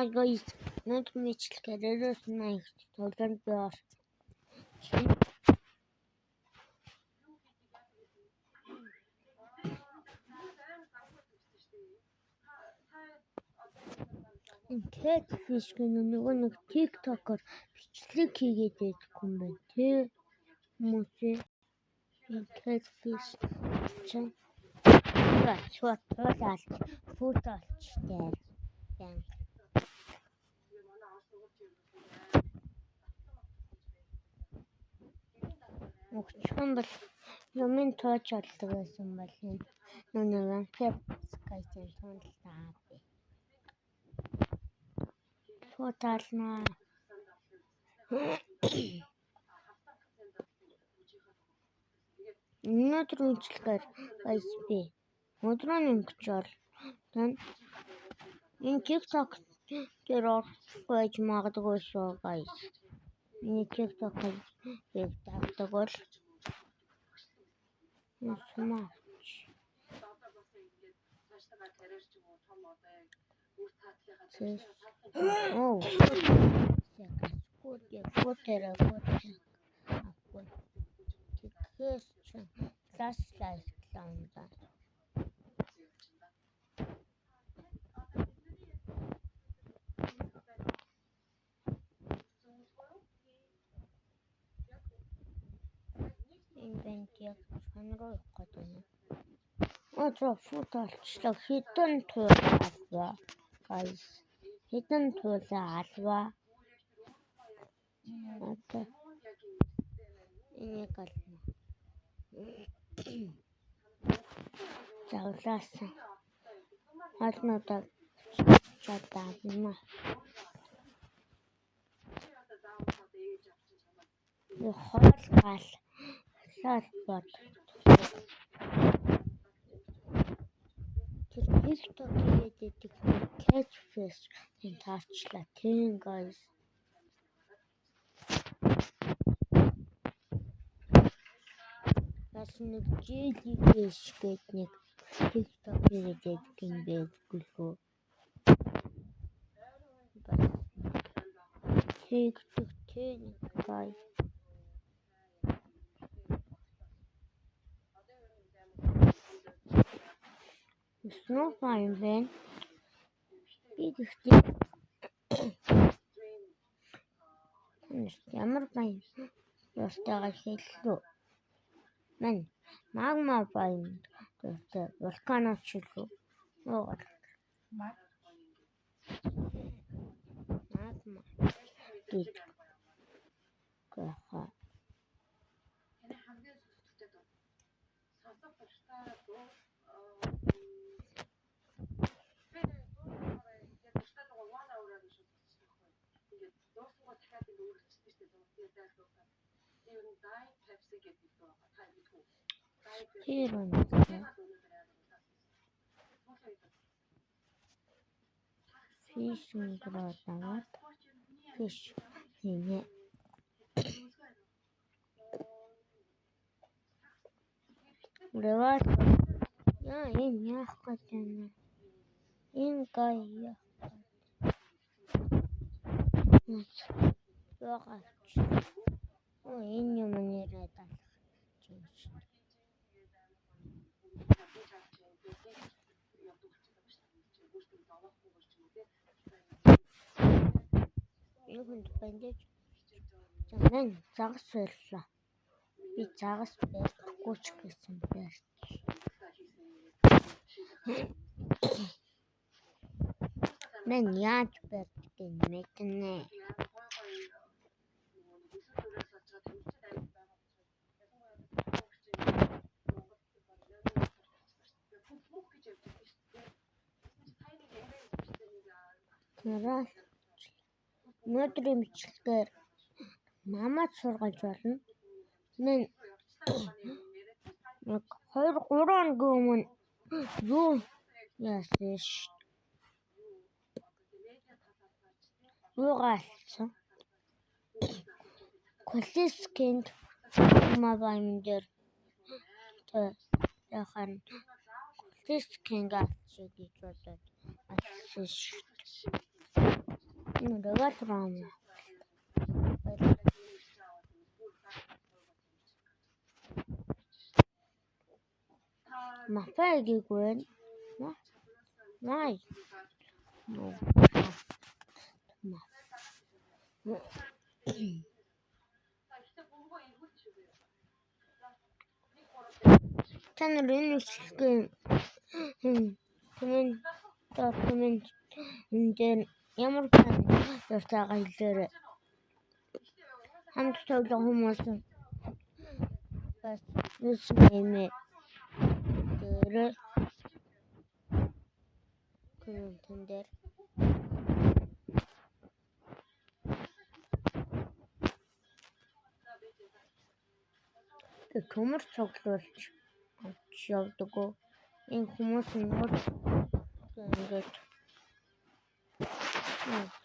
Hi guys, өнөөдөр бичлэгээр их тоглоомд би орсон. Энэ Catfish гэх нөгөө нэг TikTok-оор бичлэг хийгээд байдаг юм байна тий. Хүмүүсээ энэ Catfish чинь шууд туулаад фото олчтой байна. Өгчхөн бол юмын тууж олдог байсан бол энэ нөгөө Vampire Skies-ийн тундалтай аа. Фото олно. Өнөөдөр үйлчлэгээр guys би өдрөө нэмгч бол энэ TikTok дээр орохгүй байж магадгүй шүү guys. Миний TikTok-ыг дагдаг бол смарт. Оо. Фотера фото. Тэгэхээр чи flashlight лаунда. Энэ банд яг чанар руу явах гэдэг юм. Одоо фото олчлоо. Хэдэн туул алва. Guys. Хэдэн туулаа алва. Одоо энийг олно. Завлаасан. Хоолнуудаа чадаана. Би хоол гал лал бод. Тэр TikTok хийгээд байдаг Catfish тийм таарчлаа. Тийм guys. Бас нэг Jellyfish гэдэг нэг TikTok хийгээд байдаг юм байдгүй лөө. Бас TikTok тийм guys. Snow юм байна. Би гэхдээ ямар баян дуртайгаа хэллүү. Мань магма баян дуртай вулканоч илүү. Уугаар. Магма гэж гэх. Тэр үнэтэй. Fishing rod аваад fish хийнэ. Реват яа энэ яах гэж байна? Энэ гай яах гэж. Яагаад? Оо энэ юм нэрээ далах юм шиг. Энэ хүнд бандаж. За мань загас байлаа. Би загас барьдаггүй ч гэсэн барьж. Мань яаж барьдгийг мэднэ. Тэрээр өнөөдрийн бичлэгээр намайг сургаж болно. Мэн нэг 2 3 хоногийн өмнө юу яасан ш. Юугаа алдсан. Колискинд мобайл дээр яхаар Колискинг авчих гэж бодоод алдсан шүү. Энэ револьвер юм. Мафа гээгүү. Май. Та нар энэ бичлэгийн коммент дээр ямар дуртайгаа хэлээрэй. Хамт тоглох хүмүүс бас username дээр комментэн дээр төмөр цуглуулж авч явдаг. Энэ хүмүүс нь ингээд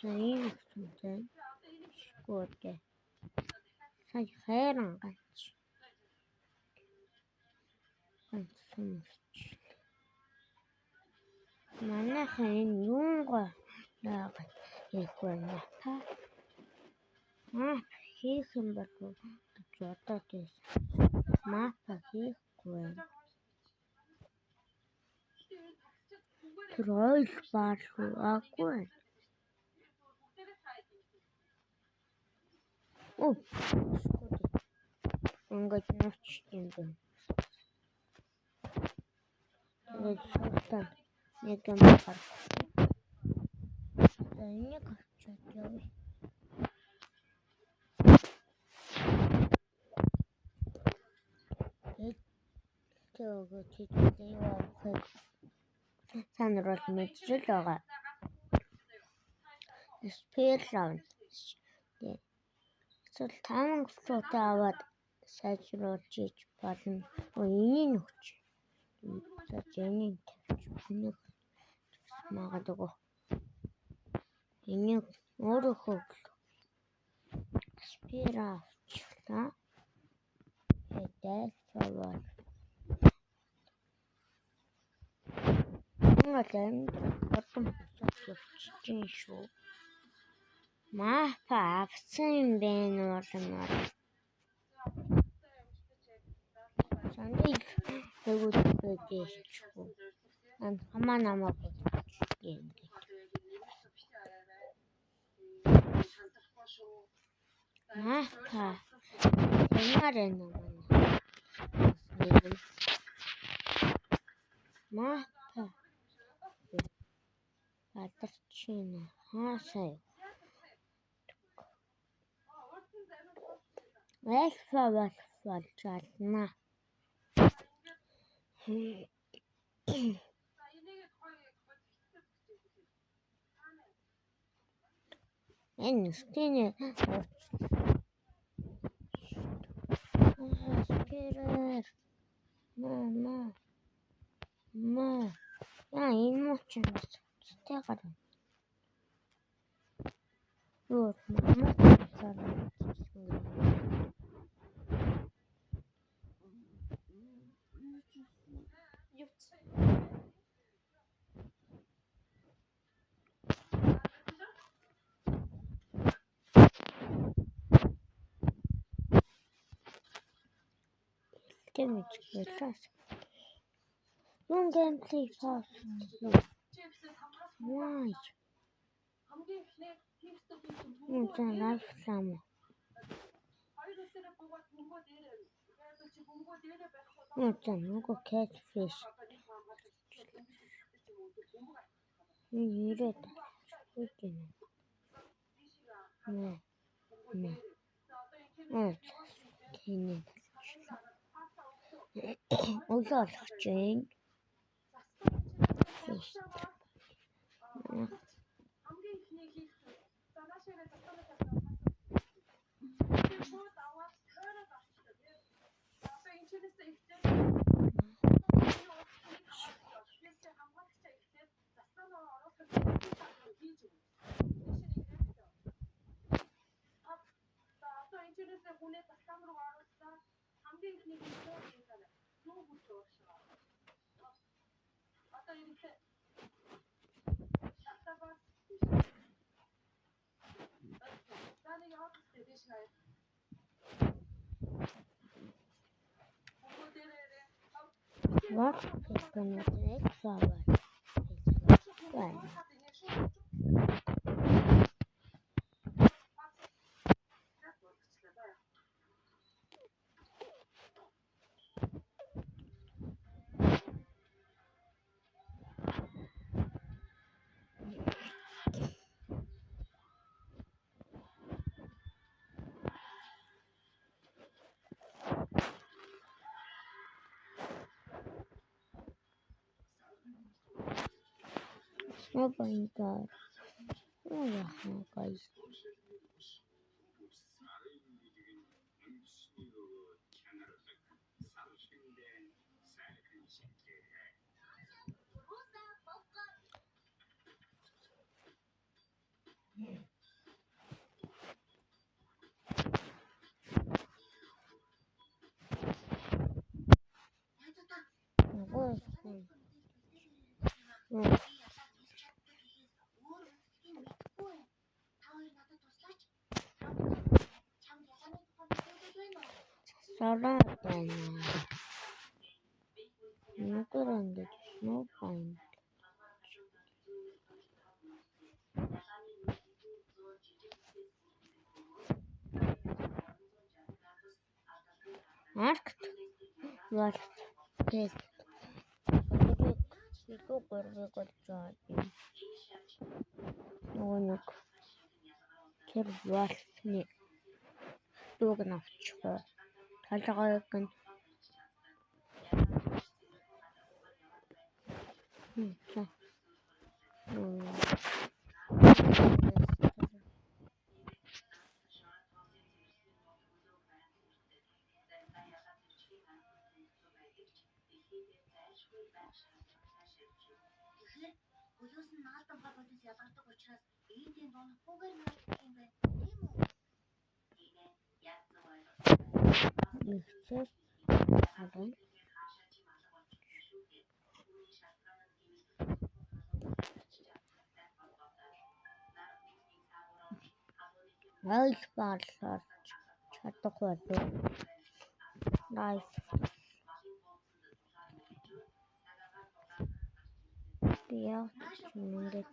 ийм юмтай. Шгүүтэй. Сая хайран ганц. Ганц сүмсчлээ. Манайхан энэ юунгаа яагаад хийх вэ? Мап хийх юм болов гэж бодоод байсан. Мапа хийхгүй байна. Тэр ойл баар шүү. Аагүй байна. Оо. Ингээд нууч юм байна. Тэгээд суултаа нэг юм гарах. За энийг авчиад явъя. Тэгээд хэдүүлээ юу авахыг та нар бол мэдж л байгаа. Спел авна. Эсвэл 5 флотаа аваад сайжруулж иж болно. Энийг өгч. За энийг тавьчих. Энийг магадгүй. Энийг өөрөөхөө спир авчлаа. Тэгээд савал. Ингээл амьдрал хурдан босоод явчихжин шүү. Мапа авсан юм бэ нууламаар. Сандыг тэгвэл бэжээчгүй. Ан хамаа намайг юм гээд. Мапа ямар энэ манай. Мапа бадарч байна. Хаашаа юу? Альфа болж ална. Энэ скин спирэр мама ма яа энэ муу ч юм цэцтэй гарна. Юу мама цаараа. Дэмэж гэлээс. Юун gameplay pause. Why? Юун зэн live лам. Юун зэн нөгөө catfish. Энэ ирээд үгүй нэ. Нэ. Нэ. Тэнэ. Өглөө болох чинь. Wolf хэлбэрнүүд нь альфа хэлбэр байна. Snowbinder. Oh яах guys. Нөгөө Сороод байна. Нүгэр ингэж Snowbind. Аркт Wolf хэл илүү гурвыг олж байгаа юм. Нөгөө нэг тэр Wolf-ны дүүг нь авчих уу? Толгойг нь Нэгцээс харна. Айл баалж чадах болов. Life. Би яг ингээд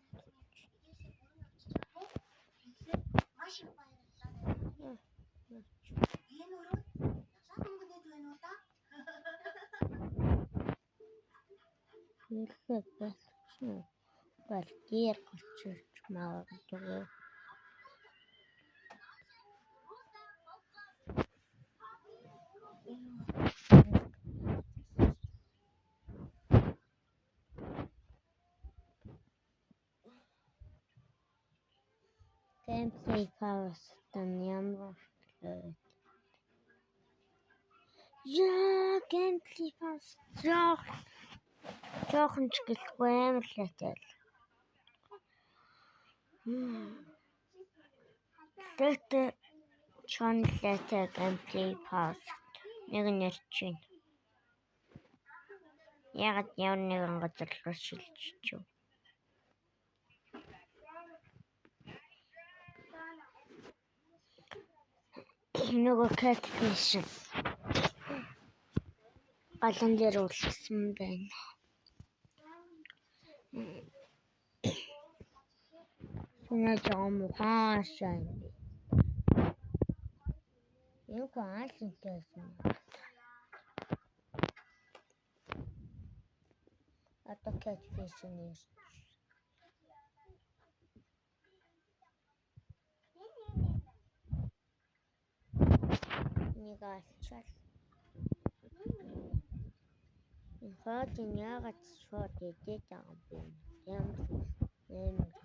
Нэлээд болчихсон бол дээр гарч ирж магадгүй. Gameplay pause-тан ямар лээ. Яа, gameplay pause жоохон ч гэлгүй амар лээтэй л. Лээтэй чон лээтэй gameplay pause нэг нь ярьж байна. Яагаад ямар нэгэн газар руу шилжиж юу? Нөгөө catfish галан дээр үлдсэн байна. Сүнэ жоо мухаашаа юм бэ. Энэ хүн аалзантай байсан юм. Одоо catfish нэр. Нэг алчаал. Энэ хоол нь яагаад шууд идээд байгаа юм бэ? Ямар юм бэ?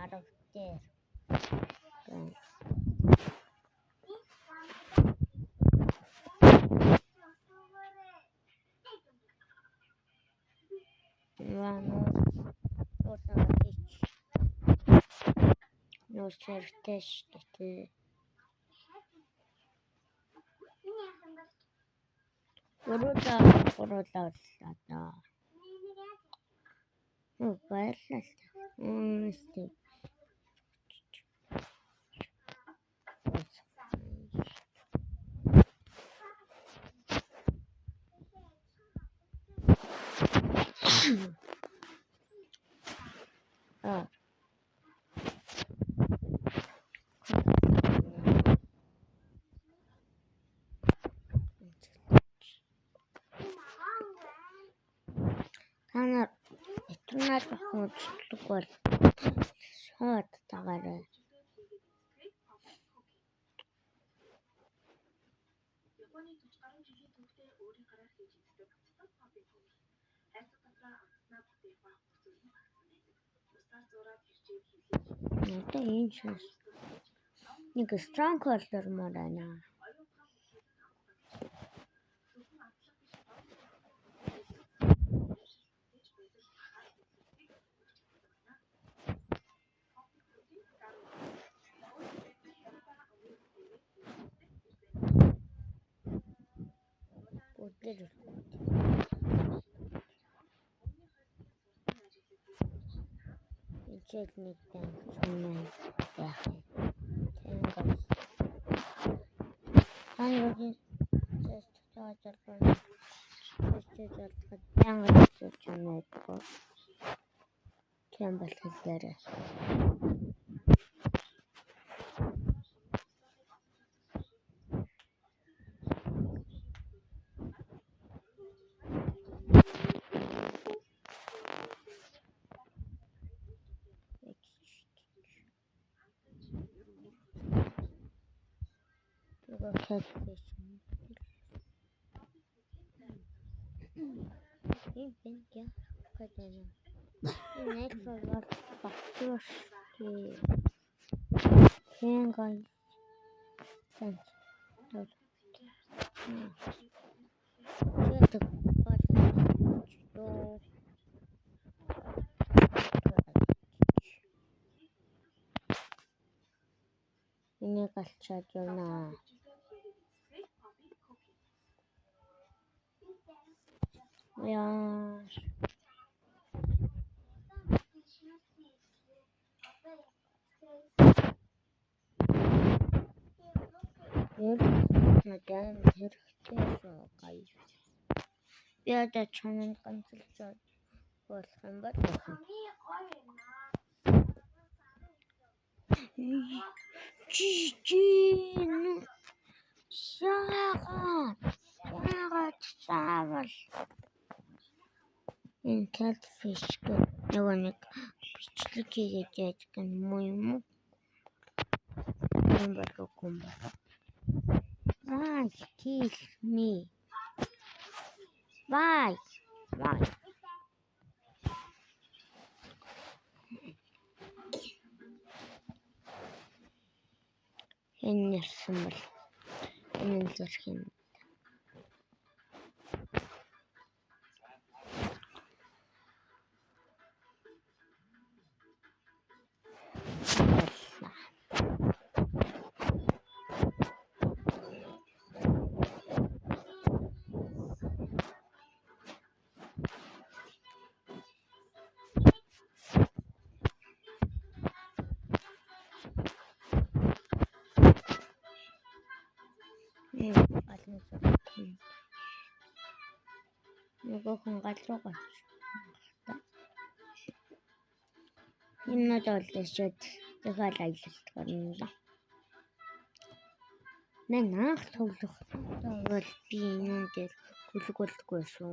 Ярав дээр. Нууц хэрэгтэй шүү дээ. Гуруулаа боллоо доо. Баярлалаа. Аа. Та нар Eternal үздэг бол шууд дагаарай. Одоо энэ шээс нэг stronghold ормоор байна. Бүгдээр энэ нэг банк юм яах юм. Тийм guys. Та нарыг тест таажруулах тест залгахад байнга хэцүү юм байдаг. Тийм бол хэлээрэй. Catfish. Энэ бэнг яах гээд байна. Энэ найдвар бол багтуу шүү. Тийм guys. Тэнц. Энийг алчаад явнаа. Яа. Надад хэрэгтэй шүү guys. Би одоо чамд ганцлж болох юм бол чи яагаад яагаад заавал энэ catfish гэх нөгөө нэг бичлэг хийгээд яадаг юм уу юм уу? Юм бол үгүй юм байна. Why kill me? Why? Why? Энэ нэрсэн бол энэ л зурх юм. Нөгөө хүн гал руу гарч та. Юмнууд олдчиход захиал аялалт гарна. Мэн анх тоглох бол би энэ дээр гүлэг болдгоо байсан.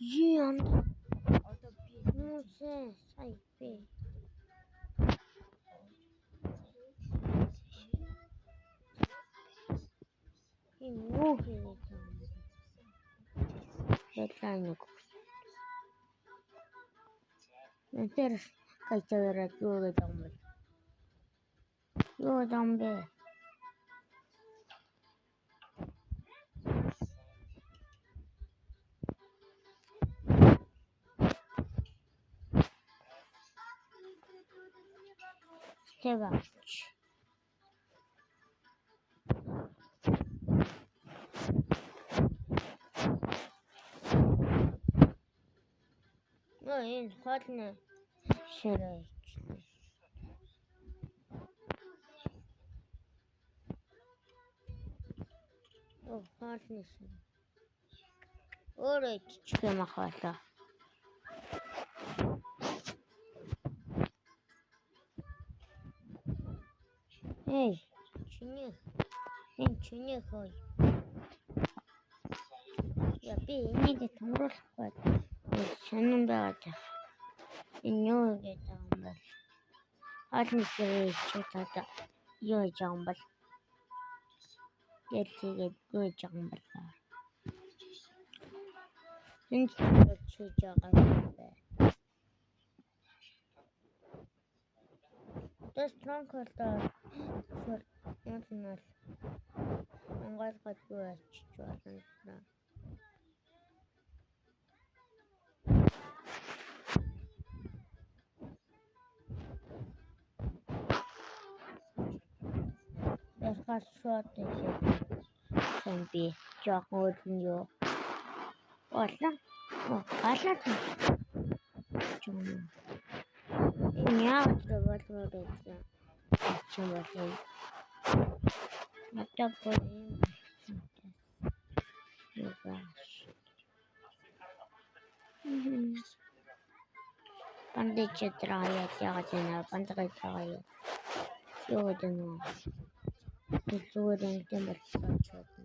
Яа. Одоо би хүмүүсээ сая би. Энэ юу хийгээд байгаа юм бэ? Ялаа нэг. Тэр гайцаараа юу гэдэг юм бэ? Юу гэдэг юм бэ? Тэваач. Өө энэ хоолны ширээ ичлээ. Өө хоолны ширээ. Өөрөө идчих юм ах байлаа. Эй, чиний энэ чиний хой. Я би энийг томруулахгүй сонирн байгаад байх. Энэ юу гэж байгаа юм бол? Хоолны ширээ ичих одоо юу хийж байгаа юм бол? Гэл хийгээд юу хийж байгаа юм бол? Энэ ч хийж байгаа юм бэ? Одоо stronghold юм бол онгойлгодгүй очиж болно. Ярихаар шууд хэлээд сан би жоохон өдөн юу. Олоо. Галаа юм. Энэ яагаад болмоор байсан юм бол юм. Одоо бүр юм болсон. Юу бааш. Бандаж яагаад яагаад яана бандаж яагаад юу гэдэг нь зүгээр юм болчихсон ч болно.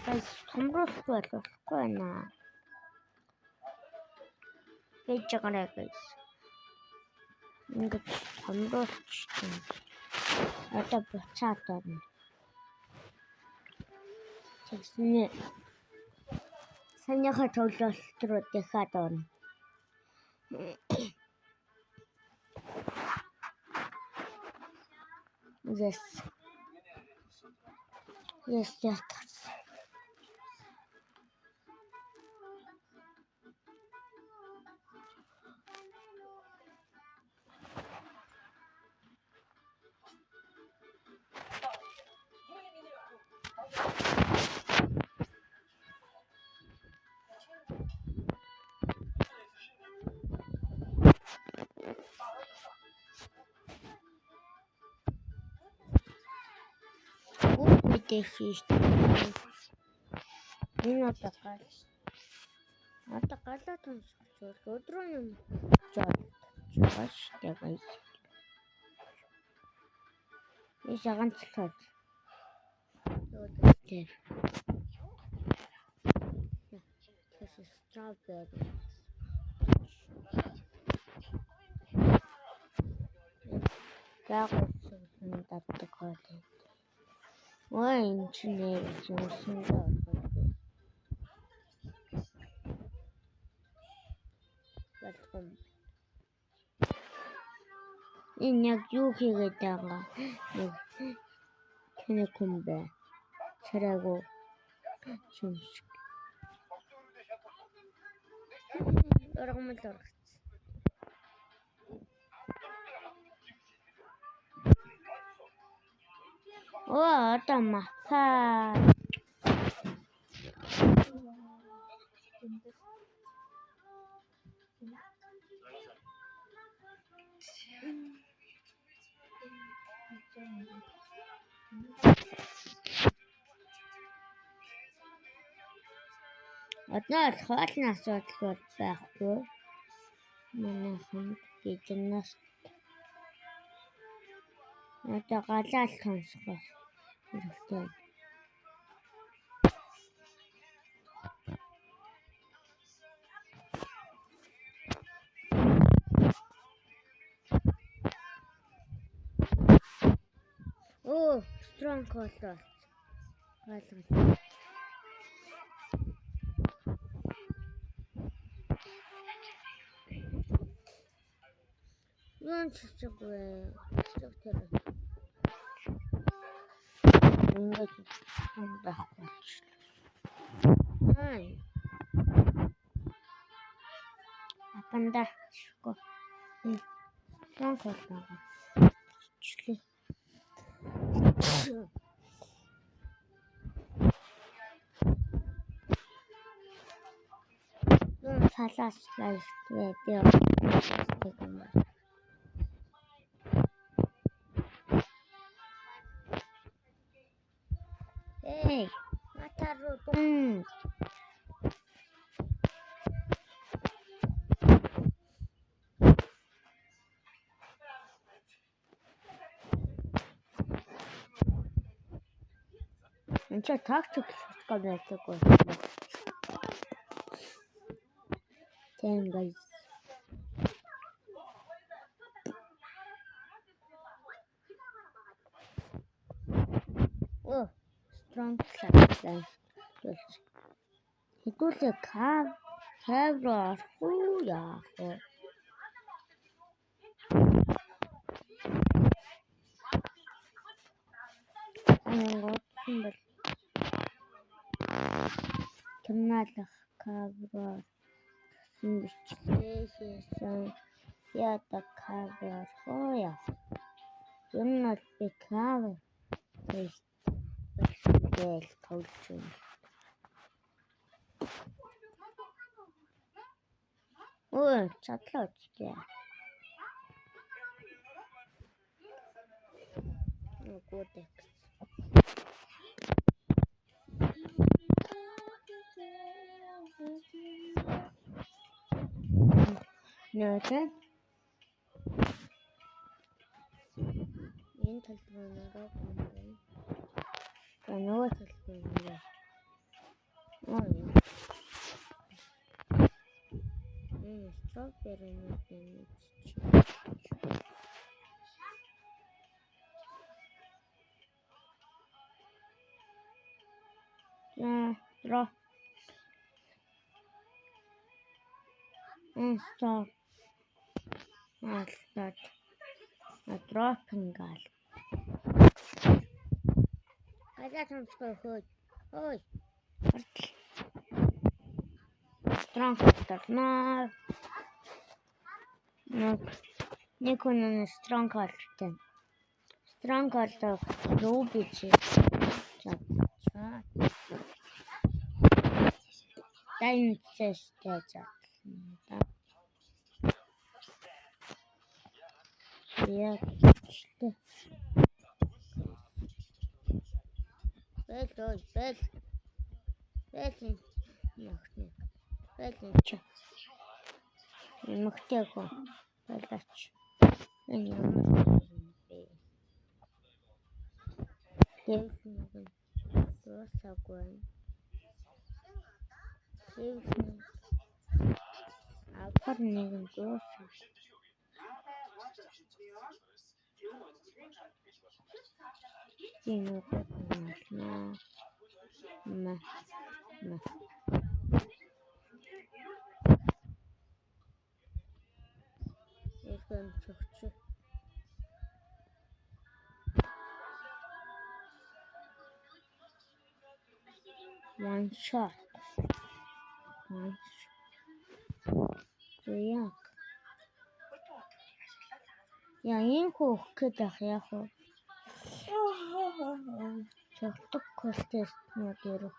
Бас томруулахгүй болохгүй байна. Байж байгаарай guys. Ингэж томруулчихсан. Одоо буцаад орно. Тэгснэ. Санийхаа тоглолт руу дахиад орно. Yes. Yes, ятарсан. Мэдээ хийж. Энэ одоо гал. Одоо галаа томсгож өдрөө юм жоод байгаа шүү дээ guys. Би ганцлаад. Тэр. This is strawberry. Гагцсан давдаг хоол. Ой энэ чинь нэр юмсэндээ орох. Болгон. Энэ яг юу хийгээд байгаа нэг тэнэг хүн бэ? Царайгүй юм шиг. Ургамал ургац. Оо одоо мафа. Одоо л хоолны асуудал бол байхгүй. Манайхан биднэрт одоо галаа л томсгох хэрэгтэй. Оо, stronghold болсон. Галгал. Юун ч хийхгүй. Цэцэг тэр. Ингээд юм байхгүй болчихлоо. Аа. Апанда шгүй. Stronghold байгаа. Члээ. Flashlight би юм байна. Эй, натар руу дун. Энд чи тактик шатгаа байдаг байсан. Тийм guys. Оо, strong flashlight. Хэдүүлээ кав руу орох уу яах вэ? Ангуудсан бол терминалах кав руу орсон бичлэгээ хийсэн. Яа кав руу орох уу яах вэ? Ер нь бол би кав гээл тоглож байна. Өө, чадлаа үзлээ. Гүдэкс. Нөлөө. Энэ талбайнаараа гүнгээ. За нөгөө талбайнаараа. Оо. Энэ строберри-ний нэг чи. За, дро. Энэ стоп. Аллаад. Дропингаал. Гадаа томсгой хөөж. Ой. Хартал. Strong дарнаа. Нэг хүн нь strong болтой. Strong болоо Ruby чи. За. Diamond chest-тэй задлаа. Яг ичлээ. Бэл ой, бэл. Бэл нөхний. Бэл энэ чи. Эмэгтэй хүн. Байлаач. Энэ ямар юм бэ? Level нэг нь дуусаагүй байна. Level нэг авахар нэг нь дуусаа. Би нөгөө байна. Ма. Ма. Эхэм цогч. One shot. One shot. Яг. Яа, энэ хүү өгөх гээд байх яах вэ? Цогтөг культистнүүд ирэх.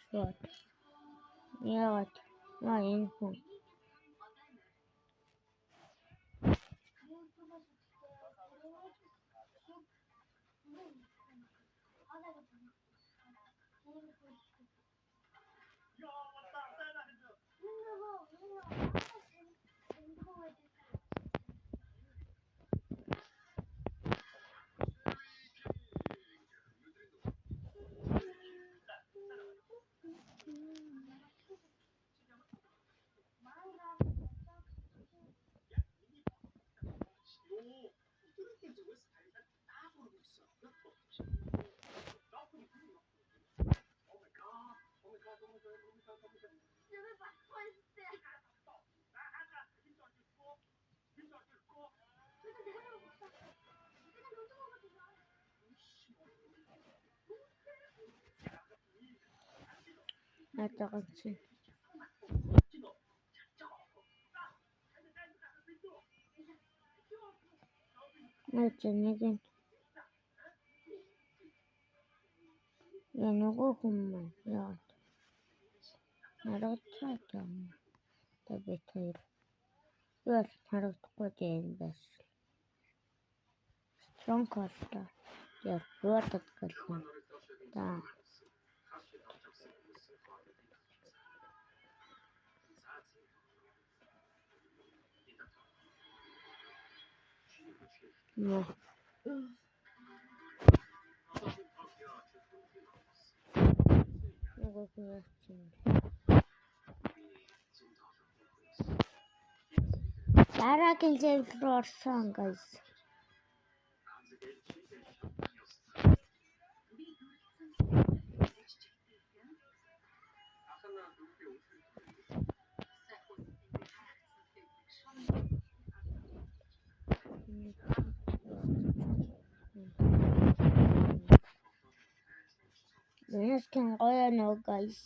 Шот. Яагаад? Маа энэ хүн. Надад ганц. Надад нэг юм. Яа нөгөө хүн маань яагаад? Харагдаад юм. Та бид хоёр. Юу бол харагдахгүй дээ энэ байр. Stronghold дээр буудаг гэлээ. За. Нөө. Нөгөө хүн яачих юм бэ? Дараагийн level руу орсон guys. Энэ skin гоё нөө guys.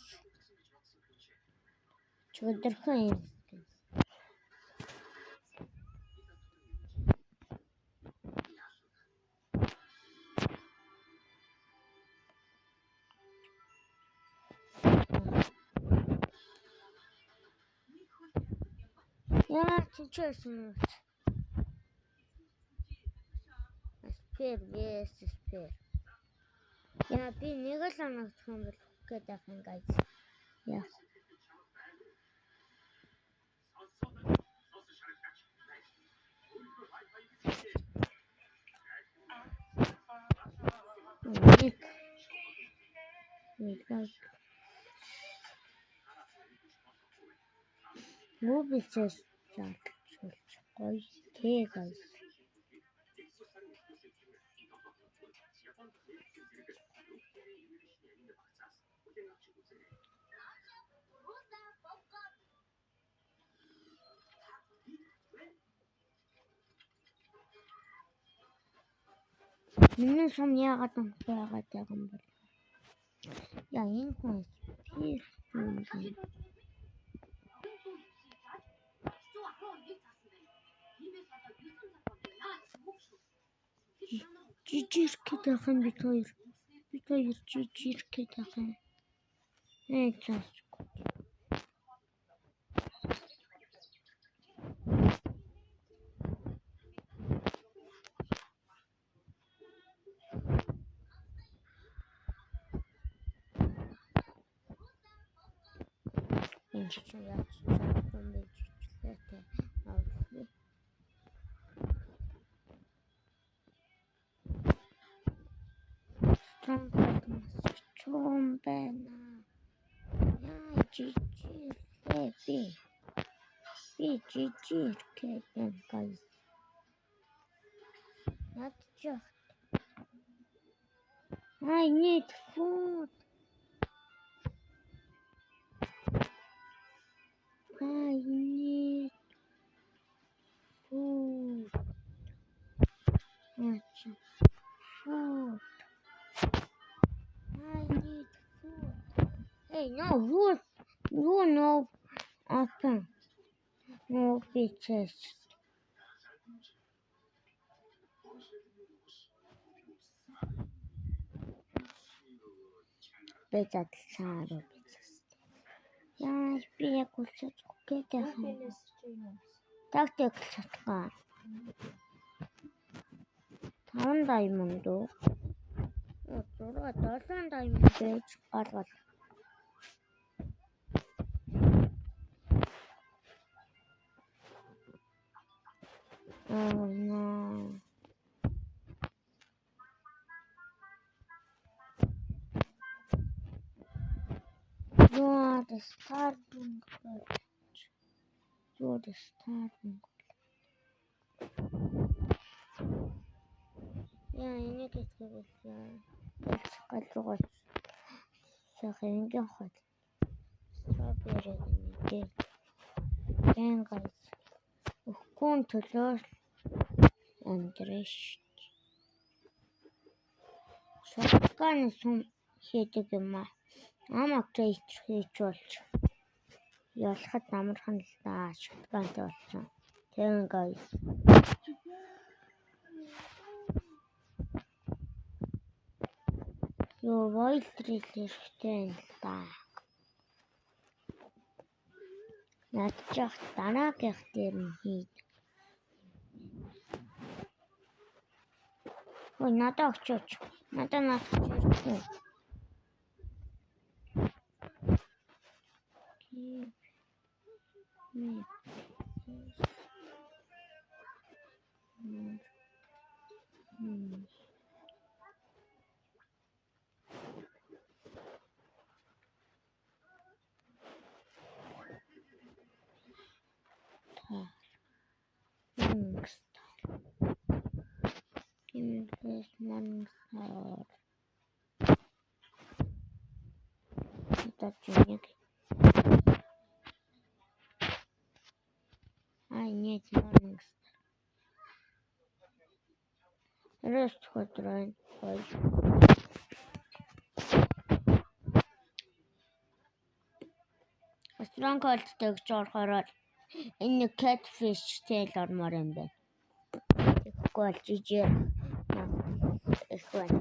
Чөдөрхөн юм skin. Яа чичээсэн юм. Spear vs spear. Яа би нэг л оногдох юм бол гээд байх юм guys. Яа. Нэг. Нэг. Мобилчээс задлж гоё тэ guys. Миний сум яагаад унахгүй байгаад байгаа юм бол? Яа энэ хүн spear юм. Жижиг гээд байх юм бид хоёр. Бид хоёр жижиг гээд байх юм. Ээ цаашгүй. Энэ чинь яаж чадахгүй юм бэ жижиглээтэй. Авлаа. Stronghold маш чуум байна. Яа жижиглээ би. Би жижиг гээд байна guys. Ядчих. I need food. I need food. Food. I need food. Hey, no, you no open. No bitches. Би задлсан bitches. Яа, би яг үлсэж гээд байх юм. Тактик шатгаа. 5 diamond уу? 6 7 diamond байж гаргал. Oh no. You are the starting college. You are the starting college. Яа, энийг итгэвэл гал руугаа сайхан энгийн хол. Strawberry нэгээ. Тэн guys. Өгөхгүй төлөө амьдраа шүү. Shotgun сум хийдэг юм аа. Ам upgrade хийж болж ялахад амархан л да. Shotgun-тай болсон. Тэгэн guys. Юу void drill хэрэгтэй юм л да. Ядчих дараагийнх дээр нь хийдэг. Ой, надад очооч. Надад наадах хэрэггүй. Give me this more money. Morningstar. Give me this Morningstar. Одоо чи нэг I need Morningstar. Rest өдөр хоёр. Stronghold-тэй гэж орохоор энэ нэг catfish тэл ормоор юм байна. Тэгэхгүй бол жижиг их байна.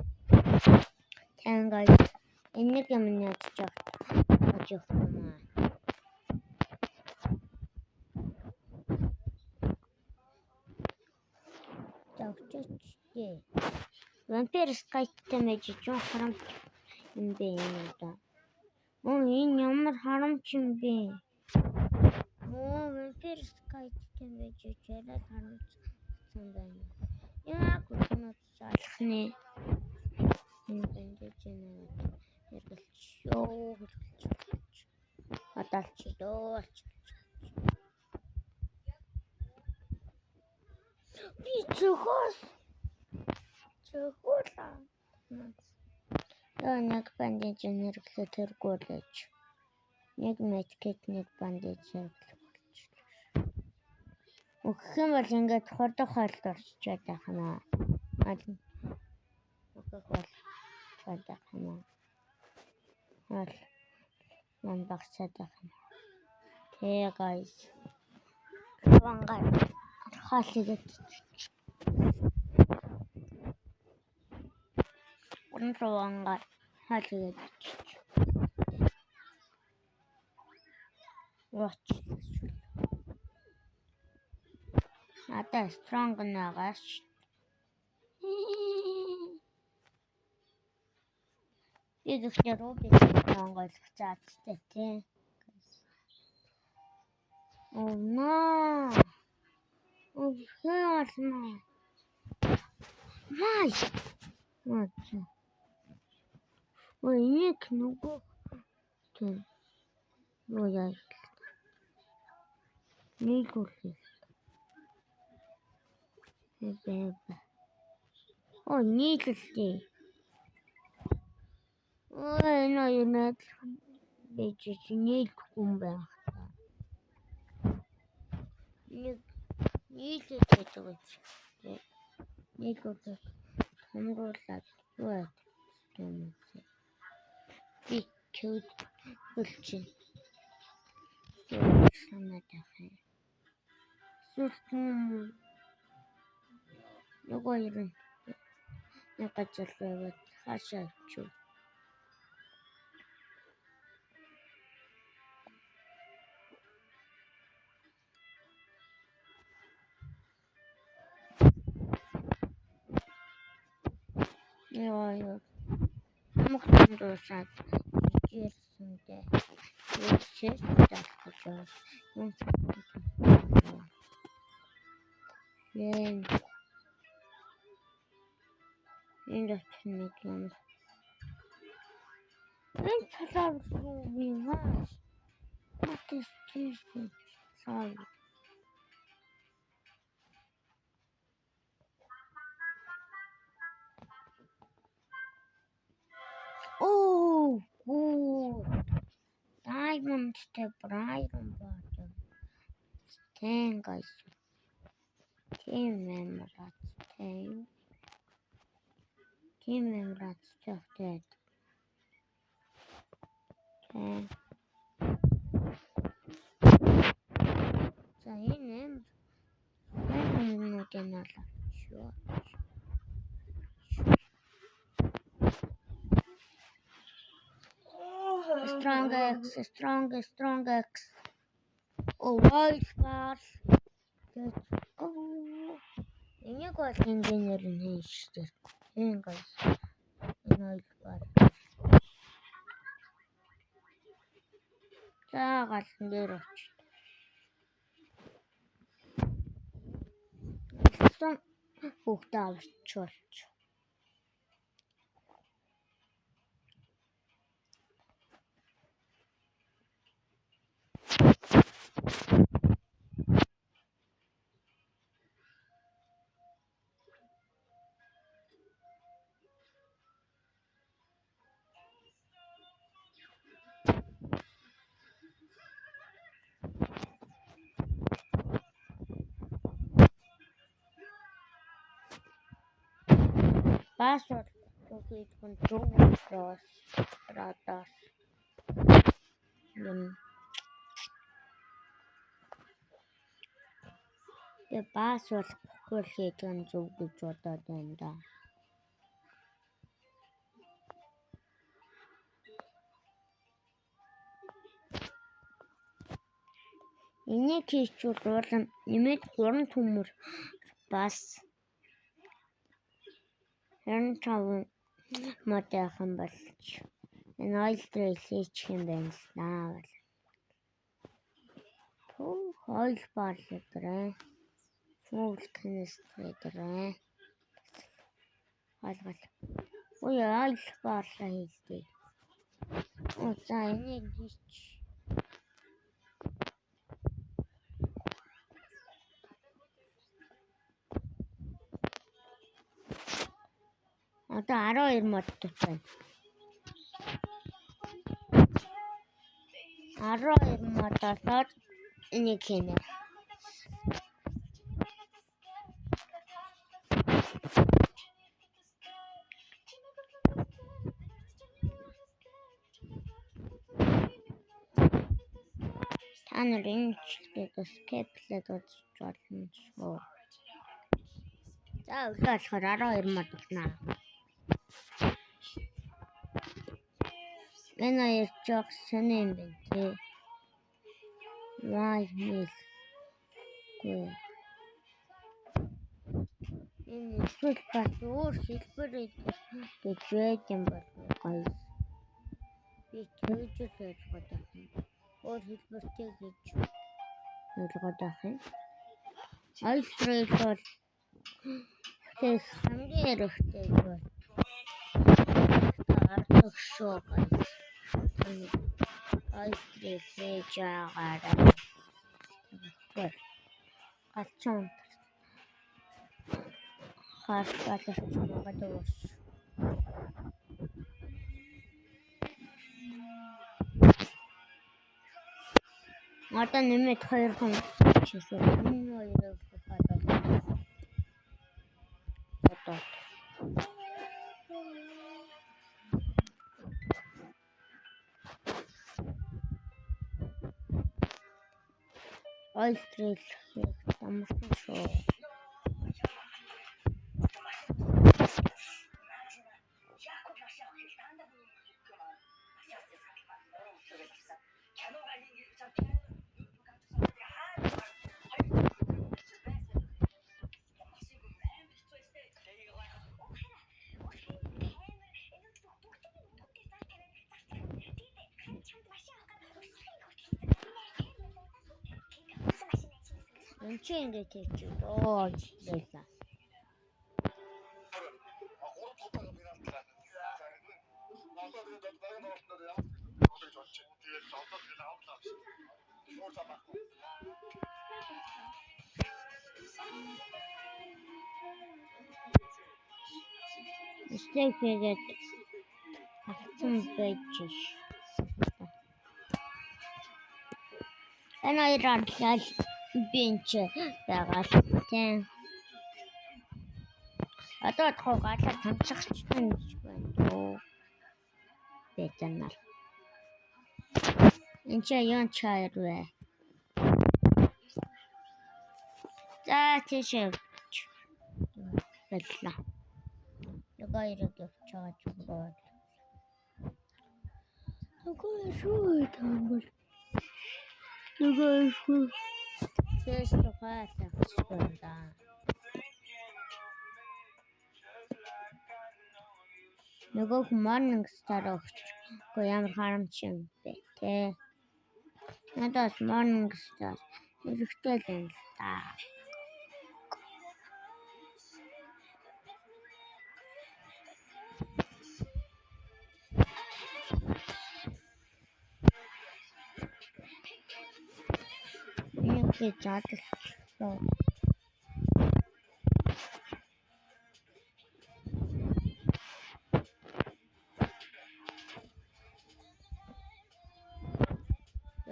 Тангаа энэ нэг юм ядчих гэж явах юм аа. За өчөөч. Vampire Sky-тай мэж жин харамч юм бэ энэ одоо. Өө, энэ ямар харамч юм бэ? Өө, Vampire Sky-тай мэж арай харамчсан байна. Яг өнөөдөр залах нэ. Энэ бандаж нэ хэргэлж ёо хэргэлж. Адалч дөө алч. Би зөвхөөс зөвхөлаа. Яа, нэг бандаж хэрэглээ тэргүүлэж. Нэг medkit, нэг бандаж хэрэглэх болчихлоо. Өгөх юм бол ингээд хурдан хойлд орчоод байх юм аа. Өгөх бол чад байх юм аа. Хоол ман багсаад байх юм. Тэ guys. Вангаар хоол хийгээд 3 руу ангаар хоол хийгээд очиж. Watch. Надаа strong байгаас. Би гэхдээ Ruby strong ойлгох заадтай тий. Oh no. Oh hell no. Why? What? Ой, энийг нөгөө тэр юу яа нийлүүлэх. Бэ. Оо, нийлүүлээ. Ой, энэ хоёр адилхан байж чи нийлэхгүй юм байна. Нэг нийлээд байдаг гэж. Нийлүүлэх томруулаад юу яадаг юм бэ? Би кэвдэл чинь. Санаад байх юм. Эсвэл нөгөө хоёр нь нэг газар руу яваад хаашаа очив. Яа яа. Хамаг дуусаад ирсэндээ чэс залах гэж байна. Юм Лэн. Энд очих нэг юм. Энэ талаар юу юм аа? What is this? Sorry. Oh, good. Diamond-тэй Iron bottom. Ten guys. Тийм амар азтай. Тийм амар азтай. Тэ. За, энэ амар сайн юмнуудыг нь бол авчихъя. Strong X, strong, strong X. Oil bar. Let's go. Энийг бол инженер нь хийн шүү дээ. Хийн guys. Энэ oil bar. За галан дээр очив. Алсан хүүхдээ аварч болж. Бас бол хийх нь зөв учраас радас юм. Тэгээ бас болохгүй хийх нь зөв гэж бодоод байна да. Энийг хийчихвэл уулам нэмээд 3 төмөр бас 25 мод явах юм болж энэ oil drill хийчих юм байна л даа. Пүү oil bar лэдрээ. Fuel canister лэдрээ. Гал гал. Ой oil bar ла хийлдээ. Оо за энийг хийч. Одоо 12 мод байна. 12 мод болоод энийг хийнэ. Та нар энэ бичлэгийг skip-лээд үзэж болно шүү. За өглөө болохоор 12 мод болно. Энэ хоёр жоох сони юм байна тий. Вай мэл. Гүй. Энэ эсвэл бас өөр хэлбэр гэж байж юм болов гоё. Би тэгж л ойлгоод байх юм. Өөр хэлбэртэй гэж ойлгоод байх юм. Oil drill бол хийх хамгийн хэрэгтэй бол гардаг шүү guys. Oil drill хийж байгаарай. Тэгэхгүй галчин хаас баларч магадгүй ш. Одоо нэмээд 2 хүн шишүү. Энэ хоёрыг хадгалах. Одоо oil drill хийх амархан шүү. Энд чи ингэж хийчих. Оо байлаа. Стейк хийгээд авсан байж ш. Энэ хоёр ардлал би энэ ч байгаа л тийм. Одоо тохоо галаа тамшигчтай гэж байна дөө. Бэтэнэр. Энд чи юун чаяр вэ? За тийшээ явж. Баярлалаа. Нэг хоёрыг явж байгаа ч юм бол. Үгүй шүү таамбар. Нөгөө Тэс тухайлах юм да. Нөгөөх Morning Star өгчихгүй ямар харамч юм бэ те. Надад Morning Star хэрэгтэй л юм л да. Энийг би задлаа.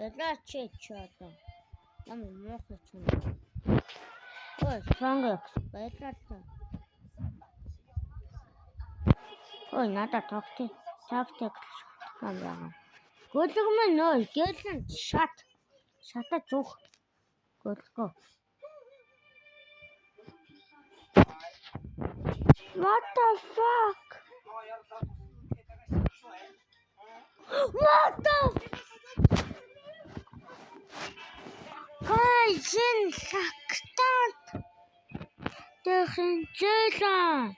Ялаач чи одоо. Ямар муухай ч юм. Ой, strong X байлаа л та. Ой, надад тактик юм байгаа. Гөлөг минь нөө гэлэн шат. Шатаж зүх. Гөлгөө. What the fuck? What the Guys, энэ лактат тэхэн зээлээ.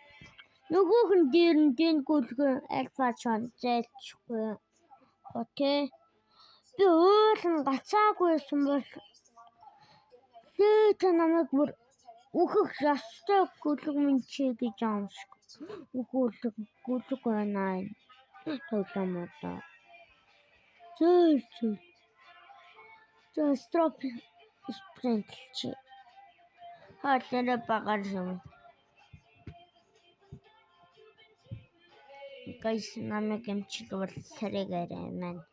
Нөгөөх нь дээр нь дэн гүлгэн альфа чон зээлчихгүй. Окей. Би уул нь гацаагүйсэн бол тэгээд намайг бүр өөхөх ёстой гүлэг минь чи гэж юм шиг. Өөхөлөг гүлэг байна. Тоглоом одоо. Зөөл зөөл. За строп спринт чи. Хоолой багаар юм. Guys, намайг эмчилвэл сарыг арай маань.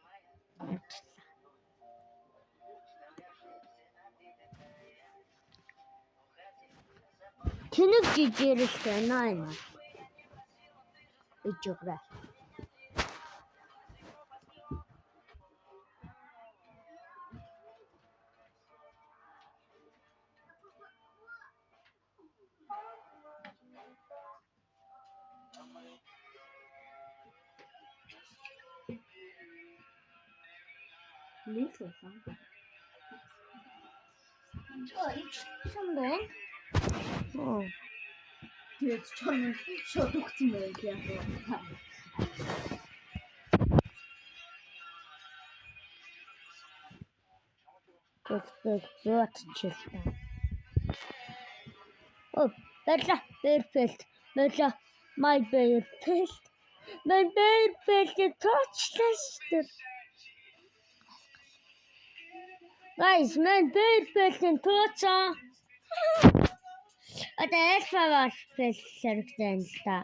Тэнэг жижигэрэл байна энэ. Ижигрээ. Нийлүүлсэн. Ичсэн байна. Оо. Тэгээд чон шууд өгсөн байх яг вэ. Гөлбөл бууцчихлаа. Оо, баярлаа. Perfect. Баярлаа. My perfect. My perfect тоочлаа шүү дээ. Guys, man perfect тооцоо. Одоо альфа бол хэрэгтэй юм л да.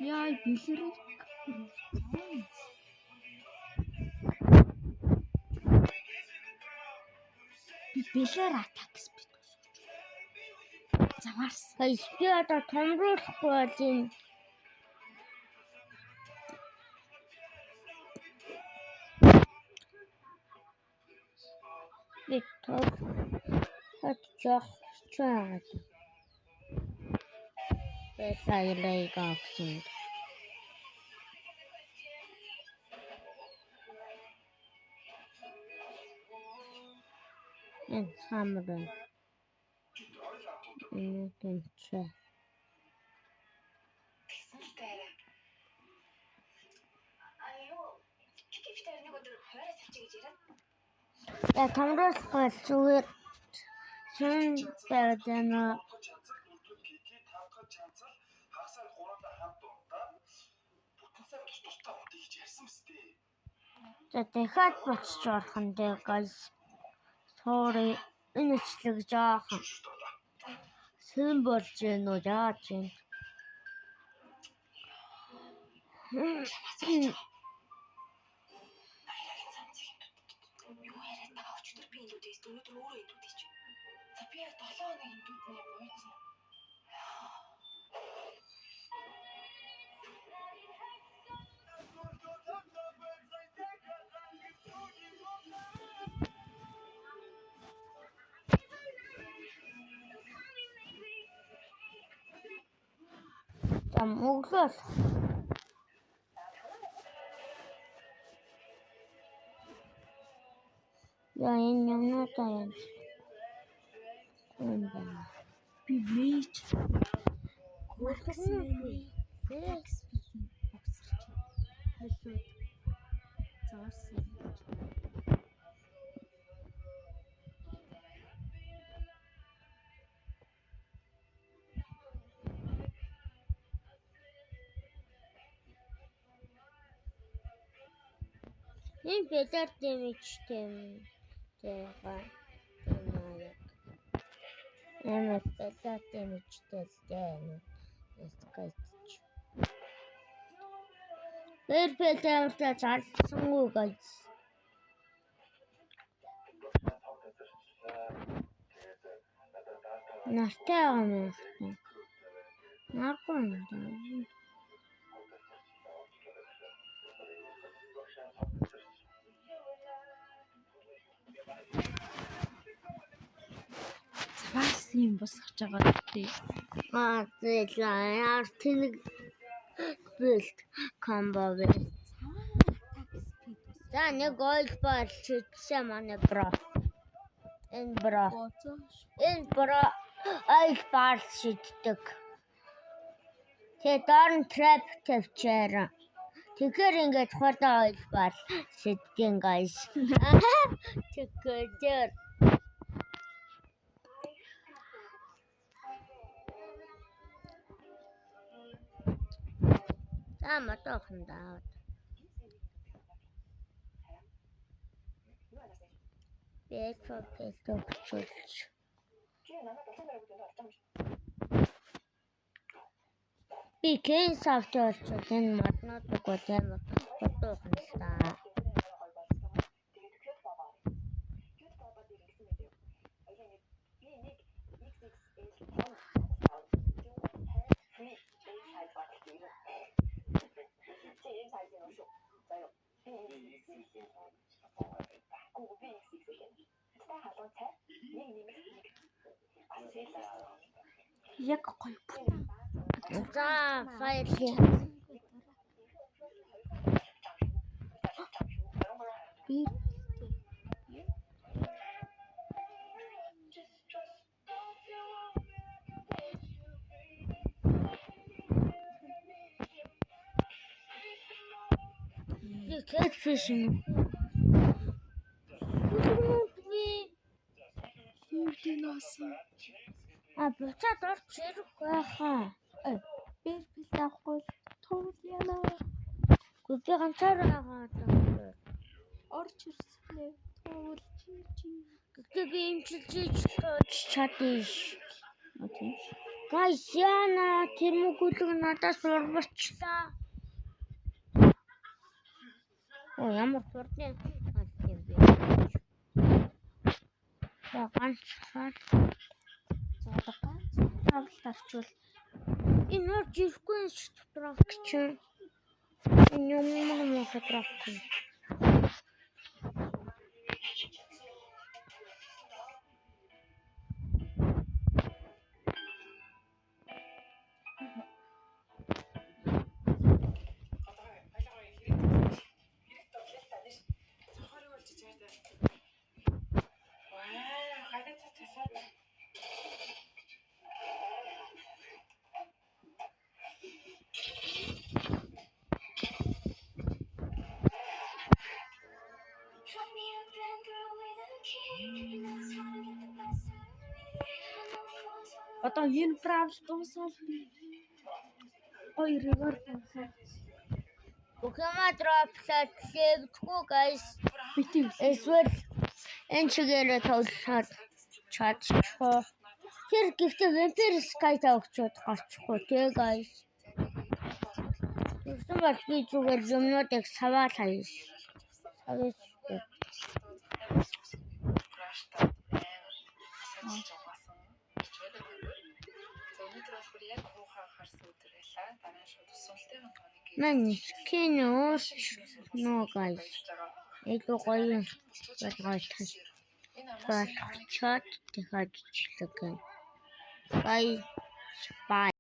Яа, бэлэрэг. Би бэлэр атак гэсэн би тусч. Замаарсан. Guys, би одоо томруулахгүй бол энэ би тог хот жоох хэцүү байгаад. Байлаа илээг авсан. Энэ хамар байна. Энэ тэнцээ. Я томруулахгүй бол зүгээр шин байгаад байна. За дахиад буцаж орох нь дээ guys. Sorry. Энэ бичлэг жоохон сэн болж гэнэ үү яаж юм. Юу яриад байгаа өчигдөр би энд үдээс өнөөдөр өөрөө энд үдээч. За би яг 7 хоног энд үднэ буйцсан. За мөглөө. Яа энэ юмнуудаа янз юм байна. Би мэж Хөрхсөн. Speed-ийн угсарч холиуд зоорсон гэж. Энэ бэлэр дэмжтэй юм. Тэгээ. Амар бэлэр дэмжтэй л дээ. Скайч. Тэр бэлэртэй залсангүй гэж. Нартай байгаа юм байна. Наргүй юм да. Цаваас юм босгож байгаа тий. Аа зэлээ яар тэнэг build combo вэ. Цаваа attack speed босгож. За нэг oil ball шидсэн манай bro. Энэ bro. Боцоош. Энэ bro oil ball шиддэг. Тэгээ доор нь trap тавьчаарай. Тэгэхээр ингээд хурдан oil ball шиддэг guys. Тэгэхээр за модоохон даа. Би элфа өгчүүлж. Би Кенсавт болчвол энэ моднуудыг бол амар хурдуухан л да. Яг гоё бүтэн. За файл Би би catfish юм. Би Юудын а буцаад орч ирэх байхаа. Бэр бэл авахгүй туул яна. Гэхдээ би ганцаараа байгаа. Орч ирсэн ээ. Туул чи чи. Гэхдээ би имчилж тууж чадна ш. Окей. Guys яна тэр мөгөлөг надаас урварчлаа. Оо ямар хурдан алт юм бэ? За ганцхан За одоо ганц тавлт арчвал энэ орж ирэхгүй ш дотроо чинь. Энэ юм юм дотроо. Одоо энэ правил дуусаад би гоё reward авах. Бүх юмаа drop лоод лээвдэггүй, guys. Бити. Эсвэл энэ чигээрээ тоглоход чадчихоо. Тэр гэхдээ Vampire Sky тавьчихад гарчихгүй тий, guys. Тэгсэн бол би зүгээр юмнуудыг саваал хаяа. Саваа шүү дээ. Crush таа асааж угаасан гэж байдаг. За, өнөөдөр бол бүр яг хуухаа харсан өдөр байлаа. Дараа нь шууд суултын тоног Мань skin өөрчлөнө, guys. Илүү гоё болгоод болгочоод дахиад бичлэг гэнэ. Bye. Bye.